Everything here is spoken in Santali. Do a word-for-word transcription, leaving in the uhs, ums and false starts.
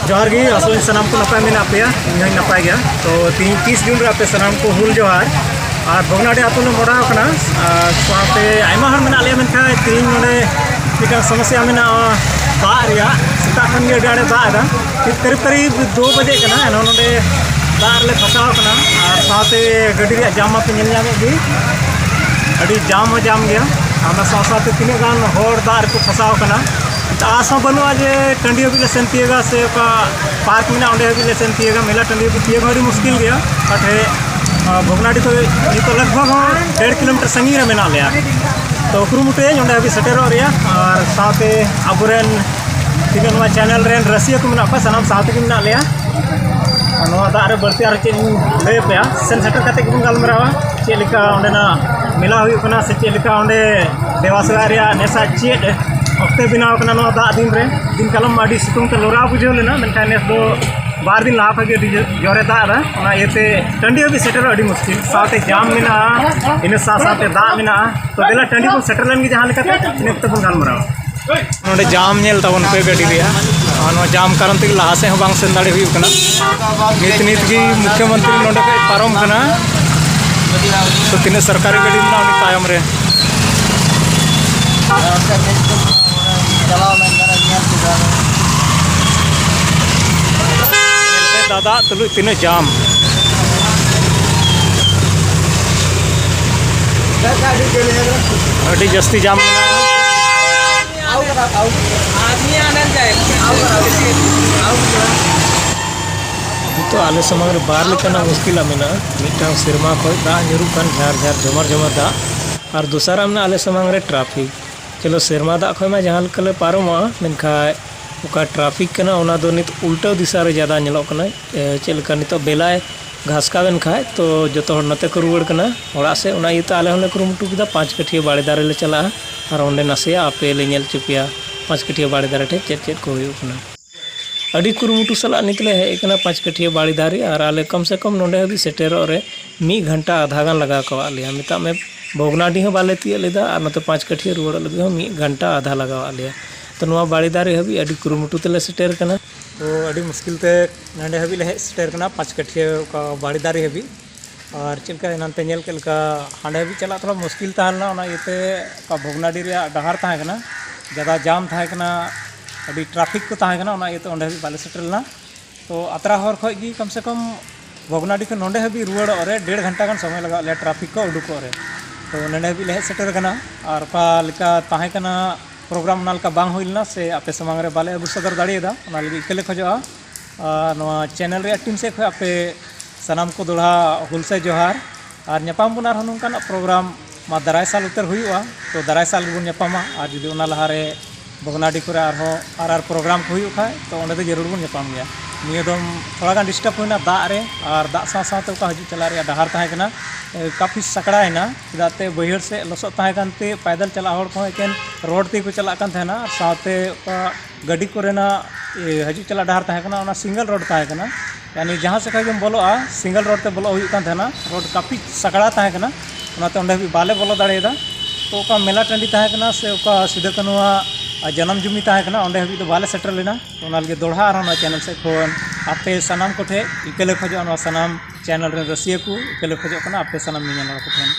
ᱡᱚᱦᱟᱨ ᱜᱮ, ᱟᱥᱚᱜ ᱟᱹᱧ ᱥᱟᱱᱟᱢ ᱠᱚ ᱱᱟᱯᱟᱭ ᱢᱮᱱᱟᱜ ᱯᱮᱭᱟ᱾ ᱤᱧ ᱦᱚᱸᱧ ᱱᱟᱯᱟᱭ ᱜᱮᱭᱟ᱾ ᱛᱚ, ᱛᱮᱦᱮᱧ ᱛᱤᱥ ᱡᱩᱱ ᱨᱮ ᱟᱯᱮ ᱥᱟᱱᱟᱢ ᱠᱚ ᱦᱩᱞ ᱡᱚᱦᱟᱨ᱾ ᱟᱨ ᱵᱷᱚᱜᱽᱱᱟᱰᱤ ᱟᱹᱛᱩ ᱞᱮ ᱢᱚᱦᱰᱟᱣ ᱠᱟᱱᱟ, ᱟᱨ ᱥᱟᱶᱛᱮ ᱟᱭᱢᱟ ᱦᱚᱲ ᱢᱮᱱᱟᱜ ᱞᱮᱭᱟ, ᱢᱮᱱᱠᱷᱟᱱ ᱛᱮᱦᱮᱧ ᱱᱚᱰᱮ ᱢᱤᱫᱴᱟᱝ ᱥᱚᱢᱚᱥᱥᱟ ᱢᱮᱱᱟᱜᱼᱟ ᱫᱟᱜ ᱨᱮᱭᱟᱜ᱾ ᱥᱮᱛᱟᱜ ᱠᱷᱚᱱ ᱜᱮ ᱟᱹᱰᱤ ᱟᱸᱴᱮ ᱫᱟᱜ ᱮᱫᱟ᱾ ᱱᱤᱛ ᱠᱟᱹᱨᱤᱵ ᱠᱟᱹᱨᱤᱵ ᱫᱩ ᱵᱟᱡᱮ ᱠᱟᱱᱟ, ᱮᱱᱦᱚᱸ ᱱᱚᱰᱮ ᱫᱟᱜ ᱨᱮᱞᱮ ᱯᱷᱟᱥᱟᱣ ᱠᱟᱱᱟ᱾ ᱟᱨ ᱥᱟᱶᱛᱮ ᱜᱟᱹᱰᱤ ᱨᱮᱭᱟᱜ ᱡᱟᱢ ᱢᱟᱯᱮ ᱧᱮᱞ ᱧᱟᱢᱮᱫ ᱜᱮ, ᱟᱹᱰᱤ ᱡᱟᱢ ᱦᱚᱸ ᱡᱟᱢ ᱜᱮᱭᱟ᱾ ᱚᱱᱟ ᱥᱟᱶ ᱥᱟᱶᱛᱮ ᱛᱤᱱᱟᱹᱜ ᱜᱟᱱ ᱦᱚᱲ ᱫᱟᱜ ᱨᱮᱠᱚ ᱯᱷᱟᱥᱟᱣ ᱠᱟᱱᱟ᱾ ᱟᱥ ᱦᱚᱸ ᱵᱟᱹᱱᱩᱜᱼᱟ ᱡᱮ ᱴᱟᱺᱰᱤ ᱦᱟᱹᱵᱤᱡ ᱞᱮ ᱥᱮᱱ ᱛᱤᱭᱟᱹᱜᱟ ᱥᱮ ᱚᱠᱟ ᱯᱟᱨᱠ ᱢᱮᱱᱟᱜᱼᱟ, ᱚᱸᱰᱮ ᱦᱟᱹᱵᱤᱡ ᱞᱮ ᱥᱮᱱ ᱛᱤᱭᱟᱹᱜᱟ᱾ ᱢᱮᱞᱟ ᱴᱟᱺᱰᱤ ᱦᱟᱹᱵᱤᱡ ᱛᱤᱭᱟᱹᱜ ᱦᱚᱸ ᱟᱹᱰᱤ ᱢᱩᱥᱠᱤᱞ ᱜᱮᱭᱟ᱾ ᱚᱠᱟ ᱴᱷᱮᱡ, ᱟᱸ, ᱵᱷᱚᱜᱽᱱᱟᱰᱤ ᱠᱷᱚᱱ ᱱᱤᱛᱚᱜ ᱞᱟᱜᱽ ᱵᱷᱟᱜᱽ ᱦᱚᱸ ᱰᱮᱲ ᱠᱤᱞᱳᱢᱤᱴᱟᱨ ᱥᱟᱺᱜᱤᱧ ᱨᱮ ᱢᱮᱱᱟᱜ ᱞᱮᱭᱟ᱾ ᱛᱚ, ᱠᱩᱨᱩᱢᱩᱴᱩᱭᱟᱹᱧ ᱚᱸᱰᱮ ᱦᱟᱹᱵᱤᱡ ᱥᱮᱴᱮᱨᱚᱜ ᱨᱮᱭᱟᱜ᱾ ᱟᱨ ᱥᱟᱶᱛᱮ ᱟᱵᱚᱨᱮᱱ ᱛᱤᱱᱟᱹᱜ ᱱᱚᱣᱟ ᱪᱮᱱᱮᱞ ᱨᱮᱱ ᱨᱟᱹᱥᱤᱭᱟᱹ ᱠᱚ ᱢᱮᱱᱟᱜ ᱠᱚᱣᱟ, ᱥᱟᱱᱟᱢ ᱥᱟᱶ ᱛᱮᱜᱮ ᱢᱮᱱᱟᱜ ᱞᱮᱭᱟ᱾ ᱟᱨ ᱱᱚᱣᱟ ᱫᱟᱜ ᱨᱮ ᱵᱟᱹᱲᱛᱤ ᱟᱨ ᱪᱮᱫ ᱤᱧ ᱞᱟᱹᱭ ᱟᱯᱮᱭᱟ, ᱥᱮᱱ ᱥᱮᱴᱮᱨ ᱠᱟᱛᱮ ᱜᱮᱵᱚᱱ ᱜᱟᱞᱢᱟᱨᱟᱣᱟ᱾ ᱪᱮᱫ ᱞᱮᱠᱟ ᱚᱸᱰᱮᱱᱟᱜ ᱢᱮᱞᱟ ᱦᱩᱭᱩᱜ ᱠᱟᱱᱟ, ᱥᱮ ᱪᱮᱫ ᱞᱮᱠᱟ ᱚᱸᱰᱮ ᱫᱮᱵᱟ ᱥᱮᱵᱟ ᱨᱮᱭᱟᱜ ᱱᱮᱥᱟ ᱪᱮᱫ ᱚᱠᱛᱮ ᱵᱮᱱᱟᱣ ᱠᱟᱱᱟ ᱱᱚᱣᱟ ᱫᱟᱜ ᱫᱤᱱ ᱨᱮ᱾ ᱫᱤᱱ ᱠᱟᱞᱚᱢ ᱢᱟ ᱟᱹᱰᱤ ᱥᱤᱛᱩᱝ ᱛᱮ ᱞᱚᱨᱟᱣ ᱵᱩᱡᱷᱟᱹᱣ ᱞᱮᱱᱟ, ᱢᱮᱱᱠᱷᱟᱱ ᱱᱮᱥ ᱫᱚ ᱵᱟᱨ ᱫᱤᱱ ᱞᱟᱦᱟ ᱠᱷᱚᱱ ᱜᱮ ᱟᱹᱰᱤ ᱡᱳᱨᱮ ᱫᱟᱜ ᱮᱫᱟ᱾ ᱚᱱᱟ ᱤᱭᱟᱹᱛᱮ ᱴᱟᱺᱰᱤ ᱦᱟᱹᱵᱤᱡ ᱥᱮᱴᱮᱨᱚᱜ ᱟᱹᱰᱤ ᱢᱩᱥᱠᱤᱞ, ᱥᱟᱶᱛᱮ ᱡᱟᱢ ᱢᱮᱱᱟᱜᱼᱟ, ᱤᱱᱟᱹ ᱥᱟᱶ ᱥᱟᱶᱛᱮ ᱫᱟᱜ ᱢᱮᱱᱟᱜᱼᱟ᱾ ᱛᱚ, ᱫᱮᱞᱟ, ᱴᱟᱺᱰᱤ ᱵᱚᱱ ᱥᱮᱴᱮᱨ ᱞᱮᱱ ᱜᱮ ᱡᱟᱦᱟᱸ ᱞᱮᱠᱟᱛᱮ, ᱤᱱᱟᱹ ᱠᱚᱛᱮ ᱵᱚᱱ ᱜᱟᱞᱢᱟᱨᱟᱣᱟ᱾ ᱱᱚᱰᱮ ᱡᱟᱢ ᱧᱮᱞ ᱛᱟᱵᱚᱱ ᱯᱮ ᱜᱟᱹᱰᱤ ᱨᱮᱭᱟᱜ, ᱟᱨ ᱱᱚᱣᱟ ᱡᱟᱢ ᱠᱟᱨᱚᱱ ᱛᱮᱜᱮ ᱞᱟᱦᱟ ᱥᱮᱫ ᱦᱚᱸ ᱵᱟᱝ ᱥᱮᱱ ᱫᱟᱲᱮ ᱦᱩᱭᱩᱜ ᱠᱟᱱᱟ᱾ ᱱᱤᱛ ᱱᱤᱛ ᱜᱮ ᱢᱩᱠᱷᱭᱚᱢᱚᱱᱛᱨᱤ ᱱᱚᱰᱮ ᱠᱷᱚᱱ ᱯᱟᱨᱚᱢ ᱠᱟᱱᱟ, ᱛᱚ ᱛᱤᱱᱟᱹᱜ ᱥᱚᱨᱠᱟᱨᱤ ᱜᱟᱹᱰᱤ ᱢᱮᱱᱟᱜᱼᱟ ᱩᱱᱤ ᱛᱟᱭᱚᱢ ᱨᱮ᱾ ᱪᱟᱞᱟᱣ ᱞᱮᱱᱠᱷᱟᱱ ᱧᱮᱞ ᱠᱮᱫᱟ᱾ ᱧᱮᱞ ᱯᱮ ᱫᱟᱫᱟ, ᱛᱩᱞᱩᱡ ᱛᱤᱱᱟᱹᱜ ᱡᱟᱢ᱾ ᱟᱹᱰᱤ ᱡᱟᱹᱥᱛᱤ ᱡᱟᱢ ᱢᱮᱱᱟᱜᱼᱟ᱾ ᱱᱤᱛᱚᱜ ᱟᱞᱮ ᱥᱟᱢᱟᱝ ᱨᱮ ᱵᱟᱨ ᱞᱮᱠᱟᱱᱟᱜ ᱢᱩᱥᱠᱤᱞᱟ ᱢᱮᱱᱟᱜᱼᱟ᱾ ᱢᱤᱫᱴᱟᱝ ᱥᱮᱨᱢᱟ ᱠᱷᱚᱱ ᱫᱟᱜ ᱧᱩᱨᱩᱜ ᱠᱟᱱ ᱡᱷᱟᱨ ᱡᱷᱟᱨ ᱡᱷᱚᱢᱚᱨ ᱡᱷᱚᱢᱚᱨ ᱫᱟᱜ, ᱟᱨ ᱫᱚᱥᱟᱨᱟᱜ ᱢᱮᱱᱟᱜᱼᱟ ᱟᱞᱮ ᱥᱟᱢᱟᱝ ᱨᱮ ᱴᱨᱟᱯᱷᱤᱠ᱾ ᱪᱚᱞᱚ, ᱥᱮᱨᱢᱟ ᱫᱟᱜ ᱠᱷᱚᱱ ᱢᱟ ᱡᱟᱦᱟᱸ ᱞᱮᱠᱟ ᱞᱮ ᱯᱟᱨᱚᱢᱚᱜᱼᱟ, ᱢᱮᱱᱠᱷᱟᱱ ᱚᱠᱟ ᱴᱨᱟᱯᱷᱤᱠ ᱠᱟᱱᱟ ᱚᱱᱟ ᱫᱚ ᱱᱤᱛ ᱩᱞᱴᱟᱹ ᱫᱤᱥᱟ ᱨᱮ ᱡᱟᱫᱟ ᱧᱮᱞᱚᱜ ᱠᱟᱱᱟ᱾ ᱮ, ᱪᱮᱫ ᱞᱮᱠᱟ ᱱᱤᱛᱚᱜ ᱵᱮᱞᱟᱭ ᱜᱷᱟᱥᱠᱟᱣ ᱮᱱ ᱠᱷᱟᱡ ᱛᱚ ᱡᱚᱛᱚ ᱦᱚᱲ ᱱᱚᱛᱮ ᱠᱚ ᱨᱩᱣᱟᱹᱲ ᱠᱟᱱᱟ ᱚᱲᱟᱜ ᱥᱮᱫ᱾ ᱚᱱᱟ ᱤᱭᱟᱹᱛᱮ ᱟᱞᱮ ᱦᱚᱸᱞᱮ ᱠᱩᱨᱩᱢᱩᱴᱩ ᱠᱮᱫᱟ, ᱯᱟᱸᱪ ᱠᱟᱹᱴᱷᱤᱭᱟᱹ ᱵᱟᱲᱮ ᱫᱟᱨᱮ ᱞᱮ ᱪᱟᱞᱟᱜᱼᱟ ᱟᱨ ᱚᱸᱰᱮ ᱱᱟᱥᱮᱭᱟᱜ ᱟᱯᱮ ᱞᱮ ᱧᱮᱞ ᱦᱚᱪᱚ ᱯᱮᱭᱟ ᱯᱟᱸᱪ ᱠᱟᱹᱴᱷᱤᱭᱟᱹ ᱵᱟᱲᱮ ᱫᱟᱨᱮ ᱴᱷᱮᱡ ᱪᱮᱫ ᱪᱮᱫ ᱠᱚ ᱦᱩᱭᱩᱜ ᱠᱟᱱᱟ᱾ ᱟᱹᱰᱤ ᱠᱩᱨᱩᱢᱩᱴᱩ ᱥᱟᱞᱟᱜ ᱱᱤᱛ ᱞᱮ ᱦᱮᱡ ᱟᱠᱟᱱᱟ ᱯᱟᱸᱪ ᱠᱟᱹᱴᱷᱤᱭᱟᱹ ᱵᱟᱲᱮ ᱫᱟᱨᱮ, ᱟᱨ ᱟᱞᱮ ᱠᱚᱢ ᱥᱮ ᱠᱚᱢ ᱱᱚᱸᱰᱮ ᱦᱟᱹᱵᱤᱡ ᱥᱮᱴᱮᱨᱚᱜ ᱨᱮ ᱢᱤᱫ ᱜᱷᱚᱱᱴᱟ ᱟᱫᱷᱟ ᱜᱟᱱ ᱞᱟᱜᱟᱣ ᱠᱟᱣᱟᱫ ᱞᱮᱭᱟ᱾ ᱢᱮᱛᱟᱜ ᱢᱮ, ᱵᱷᱚᱜᱽᱱᱟᱰᱤ ᱦᱚᱸ ᱵᱟᱞᱮ ᱛᱤᱭᱟᱹᱜ ᱞᱮᱫᱟ ᱟᱨ ᱱᱚᱛᱮ ᱯᱟᱸᱪ ᱠᱟᱹᱴᱷᱤᱭᱟᱹ ᱨᱩᱣᱟᱹᱲᱚᱜ ᱞᱟᱹᱜᱤᱫ ᱦᱚᱸ ᱢᱤᱫ ᱜᱷᱚᱱᱴᱟ ᱟᱫᱷᱟ ᱞᱟᱜᱟᱣᱟᱫ ᱞᱮᱭᱟ᱾ ᱛᱚ, ᱱᱚᱣᱟ ᱵᱟᱲᱮ ᱫᱟᱨᱮ ᱦᱟᱹᱵᱤᱡ ᱟᱹᱰᱤ ᱠᱩᱨᱩᱢᱩᱴᱩ ᱛᱮᱞᱮ ᱥᱮᱴᱮᱨ ᱠᱟᱱᱟ᱾ ᱛᱚ ᱟᱹᱰᱤ ᱢᱩᱥᱠᱤᱞ ᱛᱮ ᱱᱚᱸᱰᱮ ᱦᱟᱹᱵᱤᱡ ᱞᱮ ᱦᱮᱡ ᱥᱮᱴᱮᱨ ᱠᱟᱱᱟ, ᱯᱟᱸᱪ ᱠᱟᱹᱴᱷᱤᱭᱟᱹ ᱚᱠᱟ ᱵᱟᱲᱮ ᱫᱟᱨᱮ ᱦᱟᱹᱵᱤᱡ᱾ ᱟᱨ ᱪᱮᱫ ᱞᱮᱠᱟ ᱮᱱᱟᱱ ᱯᱮ ᱧᱮᱞ ᱠᱮᱫ ᱞᱮᱠᱟ, ᱦᱟᱸᱰᱮ ᱦᱟᱹᱵᱤᱡ ᱪᱟᱞᱟᱜ ᱛᱷᱚᱲᱟ ᱢᱩᱥᱠᱤᱞ ᱛᱟᱦᱮᱸ ᱞᱮᱱᱟ, ᱚᱱᱟ ᱤᱭᱟᱹᱛᱮ ᱚᱠᱟ ᱵᱷᱚᱜᱽᱱᱟᱰᱤ ᱨᱮᱭᱟᱜ ᱰᱟᱦᱟᱨ ᱛᱟᱦᱮᱸ ᱠᱟᱱᱟ, ᱡᱟᱫᱟ ᱡᱟᱢ ᱛᱟᱦᱮᱸ ᱠᱟᱱᱟ, ᱟᱹᱰᱤ ᱴᱨᱟᱯᱷᱤᱠ ᱠᱚ ᱛᱟᱦᱮᱸ ᱠᱟᱱᱟ, ᱚᱱᱟ ᱤᱭᱟᱹᱛᱮ ᱚᱸᱰᱮ ᱦᱟᱹᱵᱤᱡ ᱵᱟᱞᱮ ᱥᱮᱴᱮᱨ ᱞᱮᱱᱟ᱾ ᱛᱚ ᱟᱛᱨᱟ ᱦᱚᱨ ᱠᱷᱚᱡ ᱜᱮ ᱠᱚᱢ ᱥᱮ ᱠᱚᱢ ᱵᱷᱚᱜᱽᱱᱟᱰᱤ ᱠᱷᱚᱱ ᱱᱚᱸᱰᱮ ᱦᱟᱹᱵᱤᱡ ᱨᱩᱣᱟᱹᱲᱚᱜ ᱨᱮ ᱰᱮᱲ ᱜᱷᱚᱱᱴᱟ ᱜᱟᱱ ᱥᱚᱢᱚᱭ ᱞᱟᱜᱟᱣ ᱞᱮᱭᱟ ᱴᱨᱟᱯᱷᱤᱠ ᱠᱚ ᱩᱰᱩᱠᱚᱜ ᱨᱮ᱾ ᱛᱚ ᱱᱚᱸᱰᱮ ᱦᱟᱹᱵᱤᱡ ᱞᱮ ᱦᱮᱡ ᱥᱮᱴᱮᱨ ᱟᱠᱟᱱᱟ᱾ ᱟᱨ ᱚᱠᱟ ᱞᱮᱠᱟ ᱛᱟᱦᱮᱸ ᱠᱟᱱᱟ ᱯᱨᱳᱜᱨᱟᱢ, ᱚᱱᱟ ᱞᱮᱠᱟ ᱵᱟᱝ ᱦᱩᱭ ᱞᱮᱱᱟ ᱥᱮ ᱟᱯᱮ ᱥᱟᱢᱟᱝ ᱨᱮ ᱵᱟᱞᱮ ᱟᱹᱜᱩ ᱥᱚᱫᱚᱨ ᱫᱟᱲᱮᱭᱟᱫᱟ, ᱚᱱᱟ ᱞᱟᱹᱜᱤᱫ ᱤᱠᱟᱹ ᱞᱮ ᱠᱷᱚᱡᱚᱜᱼᱟ᱾ ᱟᱨ ᱱᱚᱣᱟ ᱪᱮᱱᱮᱞ ᱨᱮᱭᱟᱜ ᱴᱤᱢ ᱥᱮᱫ ᱠᱷᱚᱱ ᱟᱯᱮ ᱥᱟᱱᱟᱢ ᱠᱚ ᱫᱚᱲᱦᱟ ᱦᱩᱞ ᱥᱟᱹᱭ ᱡᱚᱦᱟᱨ᱾ ᱟᱨ ᱧᱟᱯᱟᱢ ᱵᱚᱱ ᱟᱨᱦᱚᱸ ᱱᱚᱝᱠᱟᱱᱟᱜ ᱯᱨᱳᱜᱨᱟᱢ ᱢᱟ ᱫᱟᱨᱟᱭ ᱥᱟᱞ ᱩᱛᱟᱹᱨ ᱦᱩᱭᱩᱜᱼᱟ, ᱛᱚ ᱫᱟᱨᱟᱭ ᱥᱟᱞ ᱜᱮᱵᱚᱱ ᱧᱟᱯᱟᱢᱟ᱾ ᱟᱨ ᱡᱩᱫᱤ ᱚᱱᱟ ᱞᱟᱦᱟᱨᱮ ᱵᱷᱚᱜᱽᱱᱟᱰᱤ ᱠᱚᱨᱮ ᱟᱨᱦᱚᱸ ᱟᱨ ᱟᱨ ᱯᱨᱳᱜᱨᱟᱢ ᱠᱚ ᱦᱩᱭᱩᱜ ᱠᱷᱟᱡ, ᱛᱚ ᱚᱸᱰᱮ ᱫᱚ ᱡᱟᱹᱨᱩᱲ ᱵᱚᱱ ᱧᱟᱯᱟᱢ ᱜᱮᱭᱟ᱾ ᱱᱤᱭᱟᱹ ᱫᱚᱢ ᱛᱷᱚᱲᱟ ᱜᱟᱱ ᱰᱤᱥᱴᱟᱵᱽ ᱦᱩᱭᱱᱟ ᱫᱟᱜ ᱨᱮ, ᱟᱨ ᱫᱟᱜ ᱥᱟᱶ ᱥᱟᱶᱛᱮ ᱚᱠᱟ ᱦᱤᱡᱩᱜ ᱪᱟᱞᱟᱜ ᱨᱮᱭᱟᱜ ᱰᱟᱦᱟᱨ ᱛᱟᱦᱮᱸ ᱠᱟᱱᱟ, ᱮ, ᱠᱟᱯᱷᱤ ᱥᱟᱠᱲᱟᱭᱮᱱᱟ᱾ ᱪᱮᱫᱟᱜ ᱛᱮ ᱵᱟᱹᱭᱦᱟᱹᱲ ᱥᱮᱫ ᱞᱚᱥᱚᱫ ᱛᱟᱦᱮᱸ ᱠᱟᱱᱛᱮ ᱯᱟᱭᱫᱟᱞ ᱪᱟᱞᱟᱜ ᱦᱚᱲ ᱠᱚᱦᱚᱸ ᱮᱠᱮᱱ ᱨᱳᱰ ᱛᱮᱜᱮ ᱠᱚ ᱪᱟᱞᱟᱜ ᱠᱟᱱ ᱛᱟᱦᱮᱱᱟ, ᱟᱨ ᱥᱟᱶᱛᱮ ᱚᱠᱟ ᱜᱟᱹᱰᱤ ᱠᱚᱨᱮᱱᱟᱜ, ᱮ, ᱦᱤᱡᱩᱜ ᱪᱟᱞᱟᱜ ᱰᱟᱦᱟᱨ ᱛᱟᱦᱮᱸ ᱠᱟᱱᱟ, ᱚᱱᱟ ᱥᱤᱝᱜᱮᱞ ᱨᱳᱰ ᱛᱟᱦᱮᱸ ᱠᱟᱱᱟ᱾ ᱭᱟᱱᱤ ᱡᱟᱦᱟᱸ ᱥᱮᱫ ᱠᱷᱚᱱ ᱜᱮᱢ ᱵᱚᱞᱚᱜᱼᱟ, ᱥᱤᱝᱜᱮᱞ ᱨᱳᱰ ᱛᱮ ᱵᱚᱞᱚᱜ ᱦᱩᱭᱩᱜ ᱠᱟᱱ ᱛᱟᱦᱮᱱᱟ᱾ ᱨᱳᱰ ᱠᱟᱯᱷᱤ ᱥᱟᱠᱲᱟ ᱛᱟᱦᱮᱸ ᱠᱟᱱᱟ, ᱚᱱᱟᱛᱮ ᱚᱸᱰᱮ ᱦᱟᱹᱵᱤᱡ ᱵᱟᱞᱮ ᱵᱚᱞᱚ ᱫᱟᱲᱮᱭᱟᱫᱟ᱾ ᱛᱚ ᱚᱠᱟ ᱢᱮᱞᱟ ᱴᱟᱺᱰᱤ ᱛᱟᱦᱮᱸ ᱠᱟᱱᱟ ᱥᱮ ᱚᱠᱟ ᱥᱤᱫᱩ ᱠᱟᱹᱱᱩᱣᱟᱜ ᱡᱟᱱᱟᱢ ᱡᱩᱢᱤ ᱛᱟᱦᱮᱸ ᱠᱟᱱᱟ, ᱚᱸᱰᱮ ᱦᱟᱹᱵᱤᱡ ᱫᱚ ᱵᱟᱞᱮ ᱥᱮᱴᱮᱨ ᱞᱮᱱᱟ᱾ ᱚᱱᱟ ᱞᱟᱹᱜᱤᱫ ᱫᱚᱲᱦᱟ ᱟᱨᱦᱚᱸ ᱱᱚᱣᱟ ᱪᱮᱱᱮᱞ ᱥᱮᱫ ᱠᱷᱚᱱ ᱟᱯᱮ ᱥᱟᱱᱟᱢ ᱠᱚᱴᱷᱮᱱ ᱤᱠᱟᱹ ᱞᱮ ᱠᱷᱚᱡᱚᱜᱼᱟ, ᱱᱚᱣᱟ ᱥᱟᱱᱟᱢ ᱪᱮᱱᱮᱞ ᱨᱮᱱ ᱨᱟᱹᱥᱤᱭᱟᱹ ᱠᱚ ᱤᱠᱟᱹ ᱞᱮ ᱠᱷᱚᱡᱚᱜ ᱠᱟᱱᱟ ᱟᱯᱮ ᱥᱟᱱᱟᱢ ᱧᱮᱧᱮᱞ ᱦᱚᱲ ᱠᱚᱴᱷᱮᱱ᱾